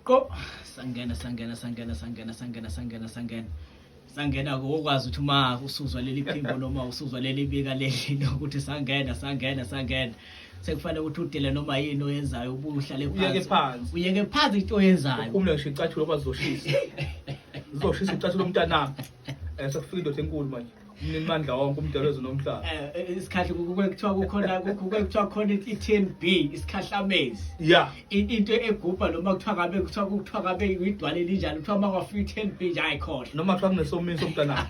Qo sangena sangena sangena sangena sangena sangena sangena sangena ukwazi ukuthi uma usuzwa leli phimbo noma usuzwa leli bika leli lokuthi sangena sangena sangena sekufanele ukuthi udele noma yini oyenzayo ubuye uhlale Uyeke phansi. Uyeke phansi into oyenzayo. Ukhumule ngisho icathulo ngoba zizoshisa. Zizoshisa icathulo mntanami. Sekufika indoda enkulu manje. Umninimandla wonke umdelezo nomhlaba. Isikhathi kuke kuthiwa kukhona kuke kuthiwa khona i-TNB isikhahlamezi. Yeah. Into egubha noma kuthiwa ngabe kuthiwa ngabe idwala elinjani kuthiwa uma kwafika i-TNB nje ayikhohle. Noma kuthiwa kunesomiso mntanami.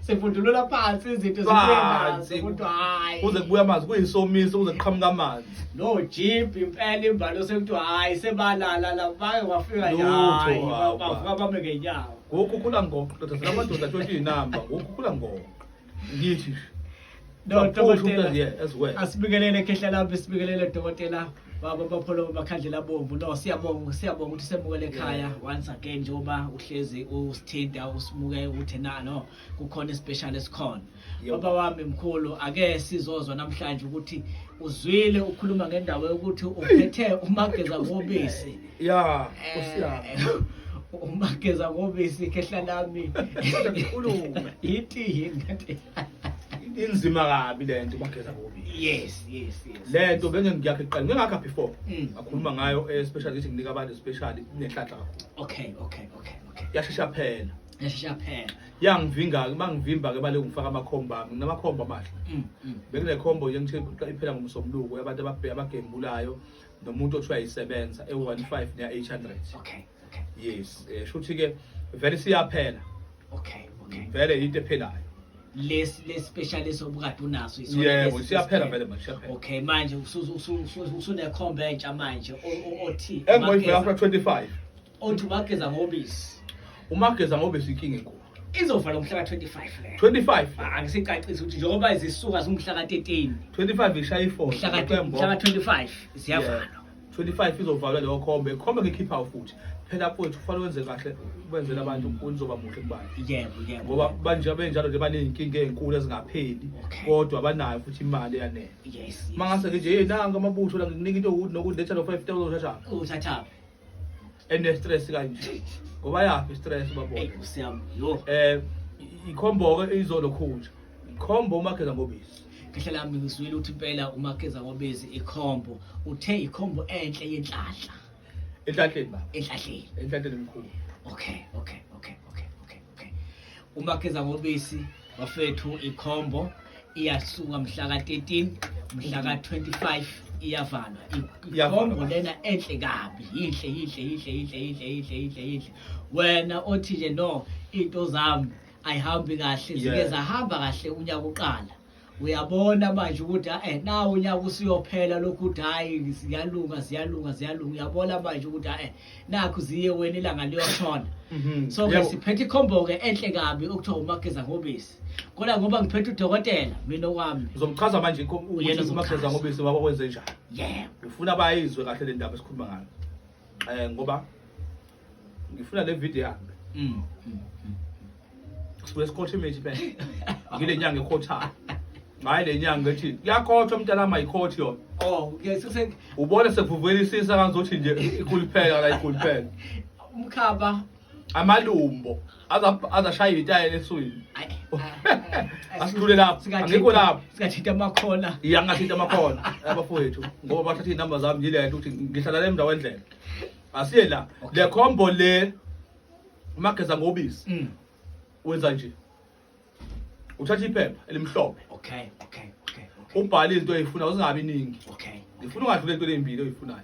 Sifundulula phansi izinto Phansi. zikuyendazo kodwa hayi. Kuze kubuya amanzi kuyisomiso kuze kuqhamuka amanzi. No jeep impela imbalo sekuthiwa hayi sebalala la bake kwafika nje Lutho, hayi hawu, bavuka bame ngenyawo. Ngokhukhula ngoqo ndoda zila madoda atshontshe iy'namba ngokhukhula ngoqo. Ngithi nje. No Uyaphusha dokotela. umntazi, yeah, as well. Asibikelele khehla lami sibikelele dokotela. Baba bapholo bakhandlela bomvu. No siyabonga siyabonga ukuthi semukele ekhaya once again njengoba uhlezi usithinta usimuke ukuthi na no kukhona special esikhona. Yebo. Baba wami mkhulu ake sizozwa namhlanje ukuthi uzwile ukhuluma ngendawo yokuthi uphethe umageza ngobisi. Ya, Nkosi yami. Umageza ngobisi khehla lami. Ngikhulume. Ithi yini kanti? Inzima kabi lento umageza ngobisi. Yes. Lento benge ngiyakhe kuqala ngingakha before. Ngakhuluma ngayo especially ngithi nginika abantu especially inenhlanhla kakhulu. Okay. Yashesha phela. Yashesha phela. Yangivinga ke bangivimba ke bale ngifaka amakhomba ami nginamakhomba amahle. Bekunekhombo nje ngithe iphela ngomsombuluko yabantu ababheka abagembulayo nomuntu othiwa yisebenza e15 neya 800. Okay. Yes, shuthi ke vele siyaphela. Okay. Vele into ephelayo. Les le specialist obukade unaso isona Yebo, lesi siyaphela esiphela. vele manje siyaphela. Okay, manje usunekhomba entsha manje othi Engoyivela after 25. Othi umageza ngobisi. Umageza ngobisi inkinga enkulu. Izovalwa umhla ka-25 le. 25. Angisicacise ukuthi njengoba zisuka zingumhla ka-13. 25 ishaya ifoni. Mhla ka-25 ziyavalwa. 25 izovalwa leyo khombe. Ikhombe ngikhipha futhi. Phela mfowethu kufanele wenze kahle wenzele abantu uzoba muhle kubantu. Yebo. Ngoba banje benjalo nje baneyinkinga ezinkulu ezingapheli kodwa banayo futhi imali eyanele. Yes. Mangase nje hey nanka amabutho la ngikunika into ukuthi nokuthi letha lo 5000 uthatha. Uthatha. Ene stress kanje. Ngoba yaphi stress babona. Hey usiyami yo. Ikhombo ke izolokhunja. Ikhombo umageza ngobisi. Khehla lami ngizwile ukuthi impela umageza ngobisi ikhombo. Uthe ikhombo enhle yenhlanhla. Enhlanhleni baba. Enhlanhleni. Enhlanhleni emkhulu. Okay. Umageza ngobisi bafethu ikhombo iyasuka mhla ka-13 mhla ka-25 iyavalwa. Ikhombo lena enhle kabi. Yinhle yinhle yinhle yinhle yinhle yinhle yinhle yinhle. Wena othi nje no into zami ayihambi kahle zike zahamba kahle unyaka uqala. Uyabona manje ukuthi nawu unyaka usuyophela lokhu uthi hayi ziyalunga ziyalunga ziyalunga uyabona manje ukuthi nakhu ziye wena ilanga liyoshona. So ke siphethe ikhombo ke enhle kabi okuthiwa umageza ngobisi. Kodwa ngoba ngiphethe udokotela mina okwami. Ngizomchaza manje ukuthi umageza ngobisi wabo kwenze njani. Yebo. Ngifuna bayizwe kahle le ndaba esikhuluma ngayo. Ngoba ngifuna le video yami. Sibuye sikhothe imithi phela. Ngile nyanga ekhothayo. Hayi le nyanga ethi kuyakhothwa mntanami ayikhothi yona. Oh, ke ubone sekuvuvukelisisa kanzothi nje ikhuluphela la ikhuluphela. Umkhaba amalumbo azashaya itayela eswini. Asidlule lapho. Angikho lapho. Singathinta amakhona. Iya ngathinta amakhona abafowethu ngoba bathatha izinamba zami ngilento ukuthi ngihlala le ndawo endlela. Asiye la. Le combo le umageza ngobisi. Wenza nje. Uthatha iphepha elimhlophe. Okay. Ubhale izinto oyifunayo uzingabi iningi. Okay. Ngifuna ungadluli into ezimbili oyifunayo.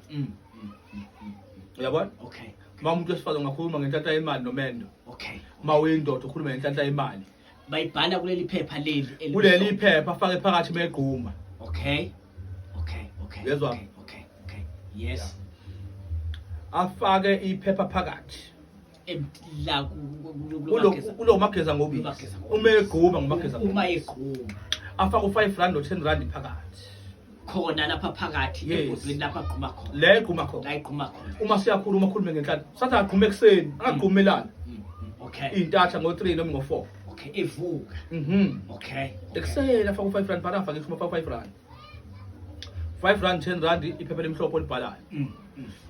Uyabona? Okay. Uma umuntu wesifazane ungakhuluma ngenhlanhla yemali nomendo. Okay. Uma uyindoda ukhuluma ngenhlanhla yemali. Bayibhala kuleli phepha leli. Kuleli phepha afake phakathi megquma. Okay. Yezwa? Okay. Yes. Afake iphepha phakathi. La kulo mageza ngobisi. Uma egquma ngomageza. Uma egquma. Afake u5 rand no10 rand phakathi. Khona lapha phakathi ebhodweni lapha agquma khona. Le egquma khona. La egquma khona. Uma siyakhuluma ukhulume ngenhlanhla. Sathi agquma ekuseni, angagqumelana. Okay. Intatha ngo3 noma ngo4. Okay, evuka. Okay. Ekuseni afake u5 rand phakathi afake u5 rand. 5 rand 10 rand iphepha elimhlophe olibhalayo.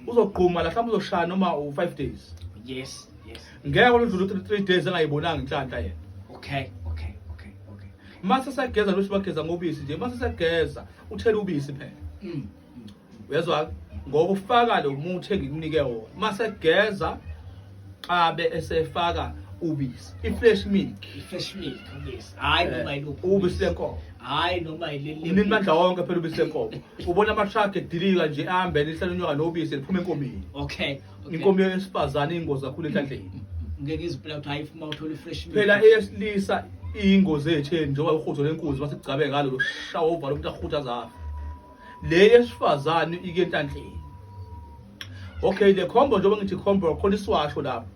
Uzogquma la, mhlawumbe uzoshaya noma u-5 days. Yes yes Ngeke oludlule u-3 days engayibonanga inhlanhla yena. Okay. Mase segeza lothi bageza ngobisi nje, mase segeza uthela ubisi phela. Uyezwa, ngoba ufaka lo muthi engikunike wona. Mase geza abe esefaka ubisi, i-fresh milk. I-fresh milk, ubisi, hayi noma yiluphi. Ubisi lenkomo. Hayi noma yileli. Umnini mandla wonke phela ubisi lenkomo. Ubona ama-truck edilika nje, ahambe lihlala unyoka nobisi liphuma enkomeni. Inkomo yesifazane iyingozi kakhulu enhlanhleni. Ngeke iziphela ukuthi hayi, uma uthola i-fresh milk. Phela eyesilisa iyingozi etheni, njengoba uhutho lenkunzi masigcabe ngalo lushawa uvalo, umuntu ahutha azafe. Le yesifazane ike enhlanhleni. Okay, le combo, njengoba ngithi combo, khona isiwasho lapho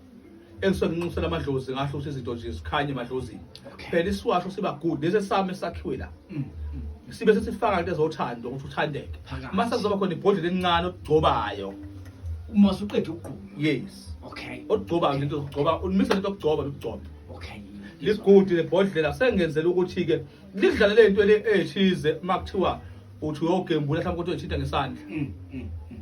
engisuke nginxusela amadlozi ngasho ukuthi izinto nje zikhanye emadlozini. Phela isiwasho siba good lesi sami esakhiwe la, sibe sesifaka into ezothando ukuthi uthandeke. Phakathi. Mase kuzoba khona ibhodlela elincane okugcobayo. Uma usuqeda ukugquma. Yes. Okugcobayo, lento zokugcoba, umise lento yokugcoba, lokugcoba. Ligudi lebhodlela, sengenzela ukuthi-ke lidlale le nto le ethize uma kuthiwa uthi uyogembula mhlawumbe kodwa uyithinta ngesandla.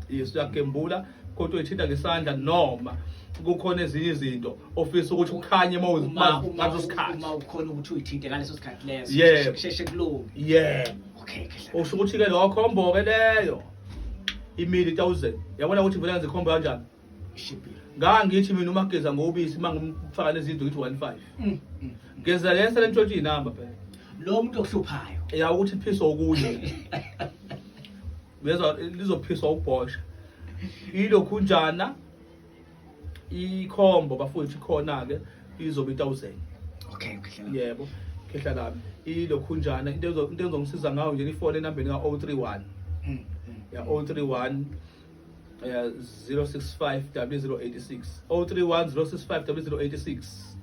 Yes, uyagembula kodwa uyithinta ngesandla, noma kukhona ezinye izinto ofisa ukuthi kukhanye uma ngaleso sikhathi. Uma ukhona ukuthi uyithinte ngaleso sikhathi leso. Yebo. Kusheshe kulunge. Yebo. Okay, khehla. Usho ukuthi-ke leyo khombo-ke leyo imili 1000. Yabona ukuthi vele ngenza ikhombo kanjani? Ishibhile. Ngangithi mina uMageza ngobisi, uma ngimfaka lezi zinto ngithi 15. Ngeza lesa lentshontshe iy'namba phela. Lo muntu okuhluphayo. Ya, ukuthi liphiswa okunye, uyezwa, lizophiswa ubhosha ilokhunjana. Ikhombo bafowethu ikhona-ke, izobe i-1000. Okay, khehla. Yebo, khehla lami, ilokhunjana into engizongisiza ngayo nje, ifone enambeni ka-031. Ya, 031 065 0086, 031 065 0086.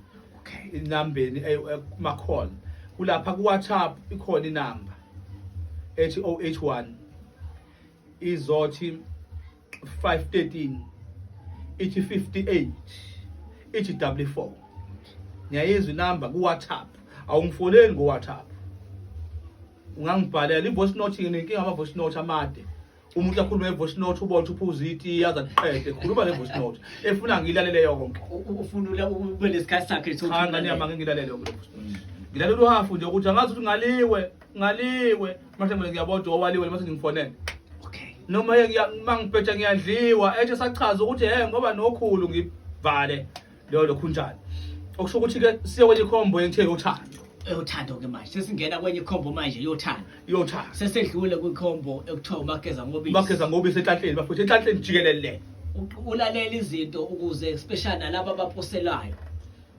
Inambeni kuma-call kulapha ku-WhatsApp ikhona inamba ethi 081 izothi 513 ithi 58 ithi 44. Ngiyayizwa inamba ku-WhatsApp. Awungifoneli ngo-WhatsApp, ungangibhalela i-voice note. Nginenkinga ama-voice note amade, umuntu akhulume nge-voice note, ubone ukuthi uphuza itiye aze aqede khuluma le-voice note, efuna ngiyilalele yonke. Ufuna ube nesikhathi sakhe. Cha, ngane yami, ngilalele yonke le voice note. Ngilalela uhafu nje ukuthi angazi ukuthi ngaliwe ngaliwe manje, mina ngiyabona ukuthi owaliwe mase ngifonele. Noma ye mangibheja ngiyadliwa, ethe sachaza ukuthi he ngoba nokhulu ngivale leyo lokhunjani. Okusho ukuthi ke siye kwenye ikhombo engithe yothando. Eyothando ke manje, sesingena kwenye ikhombo manje yothando. Yothando. Sesedlule kwikhombo ekuthiwa uMageza ngobisi. Bageza ngobisi enhlanhleni bafuthu, enhlanhleni jikelele. Ulalela izinto ukuze special nalabo abaposelayo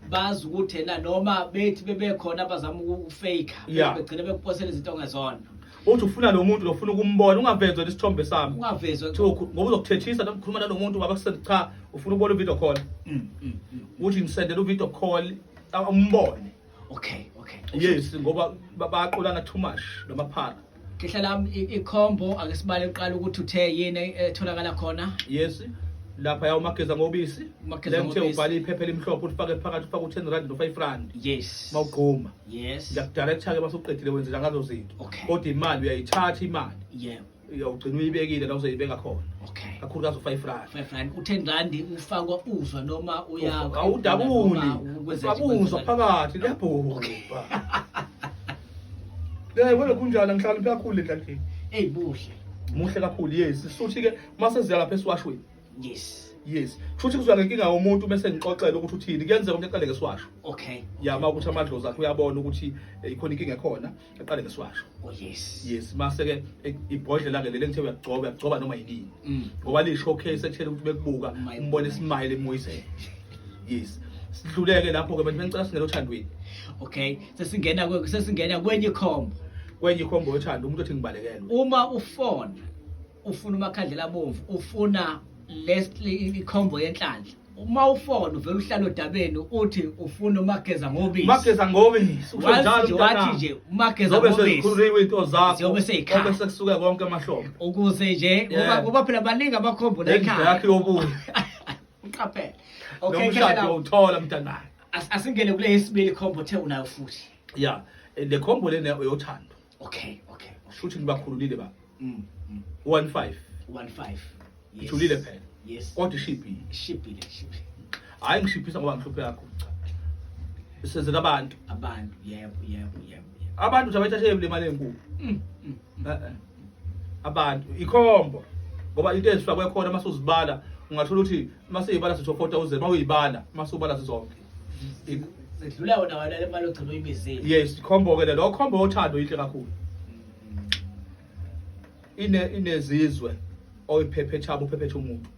bazi ukuthi ena noma bethi bebekhona abazama ukufake, begcine bekuposela izinto ongezona. Uthi ufuna lo muntu lofuna ukumbona, ungavezwa lesithombe sami. Ungavezwa. Kuthiwa ngoba uzokuthethisa noma ukhuluma nalo muntu wabakusenda. Cha, ufuna ukubona u-video call, uthi ngisendele u-video call, umbone. Okay. Yes, ngoba bayaqolana too much namaphara. Khehla lami, ikhombo ake sibale kuqala ukuthi uthe yini etholakala khona. Yes, lapha ya uMageza ngobisi. uMageza Le ngithe ngobisi. ubhala iphepha elimhlophe, ulifake phakathi, ufake u-10 rand no-5 rand. Mawugquma, ngiyakudirector-ke masuqedile wenzela ngazo zinto. Kodwa imali uyayithatha imali. Uyawugcina uyibekile la uzoyibeka khona. Kakhulukazi u-5 rand. 5 rand, u-10 rand ufakwa uzwa noma uya Awudabuli. noma Abuzwa phakathi, liyabhubha le wena kunjani. Ngihlakaniphe kakhulu enhlanhleni. Eyi, buhle. Muhle kakhulu, yes. Suthi-ke mase siya lapha esiwashweni. Yes, kusho ukuthi kuzwa ngenkinga yomuntu bese ngixoxela ukuthi uthini. Kuyenzeka umuntu eqale ngesiwasho. Ya, uma ukuthi amadlozi akhe uyabona ukuthi ikhona inkinga ekhona, aqale ngesiwasho. Oh yes. Yes, mase-ke ibhodlela-ke leli engithe uyagcoba, uyagcoba noma yinini, ngoba liyi-showcase ekutheni ukuthi bekubuka umbone ismile emoyizela. Yes, sidluleke lapho-ke manje, bengicela singene othandweni. Okay, sesingena kwenye ikhombo. Kwenye ikhombo yothando, umuntu othi ngibalekelwe. Uma ufona ufuna umakhandlela abomvu, ufuna lesli ikhombo yenhlanhla, uma ufona uvela uhlala odabeni uthi ufuna uMageza ngobisi. Mageza ngobisi, usho Wazi njalo nje wathi mntanami. nje uMageza Zobe ngobisi. sezikhululiwe into zakho. Ziyobe seyikhaya. Konke sekusuke konke emahlombe. Ukuze nje ngoba ngoba phela baningi amakhombo la Lendlela ekhaya. yakho yobuya. Uqaphele. Okay, Nomshado khehla, uyawuthola mntanami. asingene kule yesibili khombo the unayo futhi. Ya, le khombo lena uyothando. Okay. Shuthi ngibakhululile ba. 15 15. Ijulile phela. Yes. Kodwa ishibhile. Ishibhile, ishibhile. Hayi ngishiphisa ngoba ngihluphe kakhulu cha. Senzela abantu. Abantu, yebo, yebo, yebo. Abantu nje abayithathe le mali enkulu. Abantu ikhombo ngoba into ezifakwe khona mase uzibala ungathola ukuthi mase uyibala sitho 4000 mawuyibala mase ubala sizonke. Zidlula wona wena le mali ogcina uyibizile. Yes, ikhombo ke lo khombo yothando inhle kakhulu. Ine inezizwe oyiphephetha uphephetha umuntu.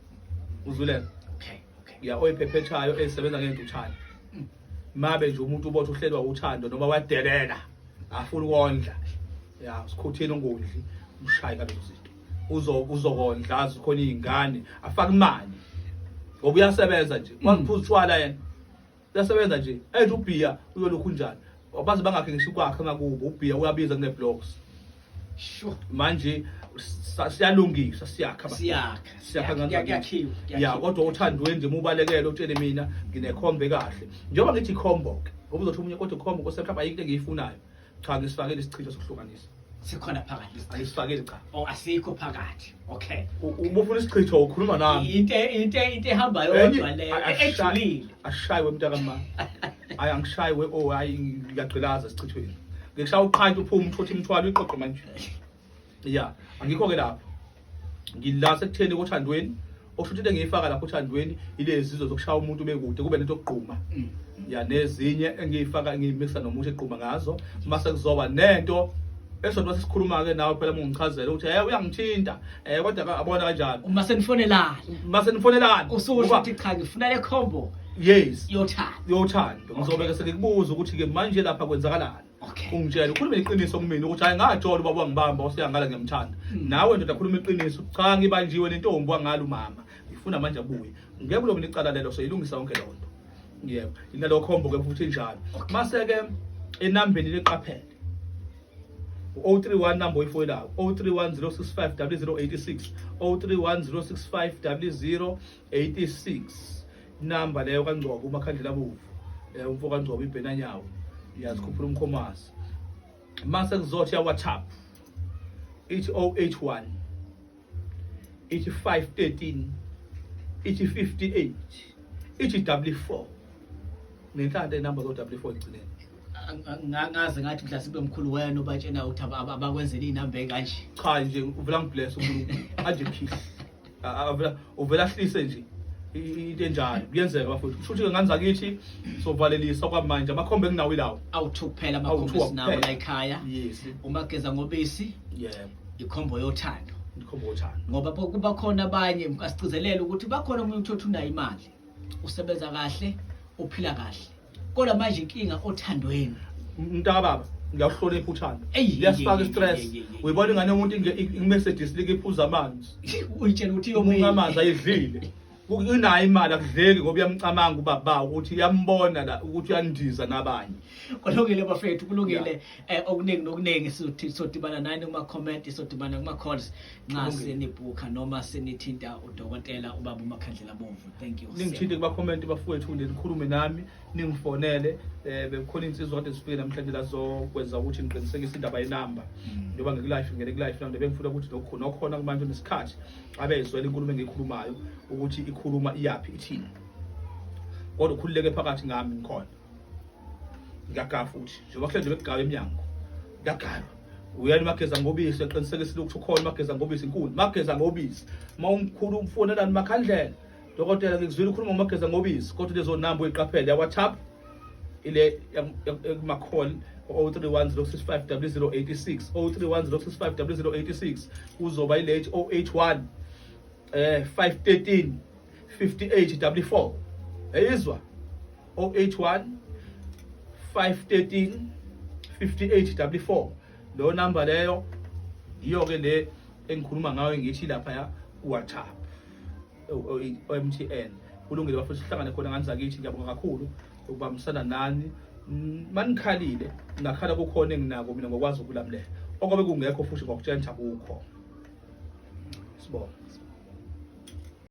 Uzwile? Okay, okay. Ya oyiphephethayo esebenza ngentuthane. Mabe nje umuntu ubothi uhlelwa uthando noma wadelela afuna ukondla. Ya usikhutheni ongondli umshayi ngalezo zinto. Uzo uzokondla azi khona izingane afaka imali. Ngoba uyasebenza nje. Wangiphuza utshwala yena. Uyasebenza nje. Ethi ubhiya uyolokhu njani. Baze bangakhe ngisho kwakhe emakubo ubhiya uyabiza kune blocks. Sure. Manje siyalungisa siyakha siyakha siyakha kuyakhiwa. Ya kodwa uthandweni nje mubalekele utshele mina nginekhombe kahle. Njengoba ngithi khombo ke ngoba uzothi omunye kodwa khombo kose mhlawumbe ayikho into engiyifunayo. Cha ngisifakele isichitho sokuhlukanisa. Sikhona phakathi. Ayisifakeli cha. Oh asikho phakathi. Okay. Uma ufuna isichitho ukhuluma nami. Into ehamba yodwa le ejulile. Ashayiwe mntaka ma. Hayi angishayiwe oh hayi ngiyagqilaza esichithweni. Ngikushaya uqhanti uphume uthothe imithwalo iqoqo manje. Ya, angikho ke lapho. Ngila sekutheni kothandweni okusho ukuthi into engiyifaka lapho othandweni ilezi zizo zokushaya umuntu bekude kube nento yokugquma. Ya nezinye engiyifaka ngiyimixa nomuntu egquma ngazo mase kuzoba nento esodwa sesikhuluma ke nawe phela ungichazela ukuthi eh uyangithinta eh kodwa abona kanjalo uma senifonelana uma senifonelana ususho ukuthi cha ngifuna le combo yes yothando yothando ngizobeke sengikubuza ukuthi ke manje lapha kwenzakalani. Okay. Ungitshela ukhulume iqiniso kumina ukuthi hayi ngajola ubaba wangibamba useyangala ngiyamthanda. Nawe ndoda khuluma iqiniso. Cha ngibanjiwe nentombi wangala umama. Ngifuna manje abuye. Ngeke ulobe icala lelo soyilungisa yonke leyo nto. Yebo. Inalo khombo ke futhi njalo. Mase ke enambeni leqaphele. 031 number oyifoyelayo 031065 0086 031065 0086 number leyo kaNgcobo uMakhandlela abovu umfo kaNgcobo ibhenanyawo yazikhuphula umkhomazi mase kuzothi ya WhatsApp ithi 081 ithi 513 ithi 58 ithi 44 nenhlanhla inamba zo 44 egcineni. Ngaze ngathi mhlasimbe mkhulu wena obatshena ukuthi abakwenzela inamba ekanje. Cha nje uvela ngibless uNkulunkulu anje phihla. Avela uvela ahlise nje into enjalo kuyenzeka bafowethu. Kusho ukuthi ngani zakithi sovalelisa kwamanje amakhombe enginawo ilawo. Awu2 kuphela amakhombe esinawo la ekhaya. Yes. Umageza ngobisi. Yebo. Ikhombo yothando. Ikhombo yothando. Ngoba kuba khona abanye asigcizelele ukuthi bakhona umuntu othi unayo imali. Usebenza kahle, uphila kahle. Kodwa manje inkinga othandweni. Mntaka baba ngiyakuhlonipha uthando. Liyasifaka istress. Uyibona ingane yomuntu iMercedes like iphuza amanzi. Uyitshela ukuthi iyomile. Amanzi ayidlile. Unayo imali akudleki ngoba uyamcamanga ubaba ukuthi uyambona la ukuthi uyandiza nabanye. Kulungile bafethu kulungile okuningi nokuningi sodibana nani kuma comment sodibana kuma calls nxa senibhukha noma senithinta udokotela ubaba uMakhandlela Bomvu. Thank you. Ningithinte kuma comment bafowethu nikhulume nami ningifonele bekukhona insizwa kade sifike namhlanje la zokwenza ukuthi ngiqinisekise indaba yenamba. Njengoba ngikulife ngene kulife namhlanje bengifuna ukuthi nokhona kubantu nesikhathi abezwela inkulumo engiyikhulumayo ukuthi ikhuluma iyaphi ithini. Kodwa ukhululeke phakathi ngami ngikhona. Ngiyagaya futhi njengoba kuhlezi bekugaya eminyango. Ngiyagaya. Uyena uMageza ngobisi eqinisekisile ukuthi ukhona uMageza ngobisi inkulu. Mageza ngobisi. Uma umkhulu umfonelani Makhandlela. Dokotela ngikuzwile ukhuluma ngoMageza ngobisi kodwa lezo namba uyiqaphele ya WhatsApp ile kuma call 031065 0086 031065 0086 kuzoba ile 081 513 58 44. Eyizwa 081 513 58 44. Lo number leyo iyo ke le engikhuluma ngayo ngithi lapha ya ku WhatsApp o MTN. Kulungile bafethu sihlangane khona ngani zakithi. Ngiyabonga kakhulu ukubambisana nani. Manikhalile ngakhala kukhona enginako mina ngokwazi ukulamlela. Okobe kungekho futhi ngokutshela ukuthi akukho. Sibonga.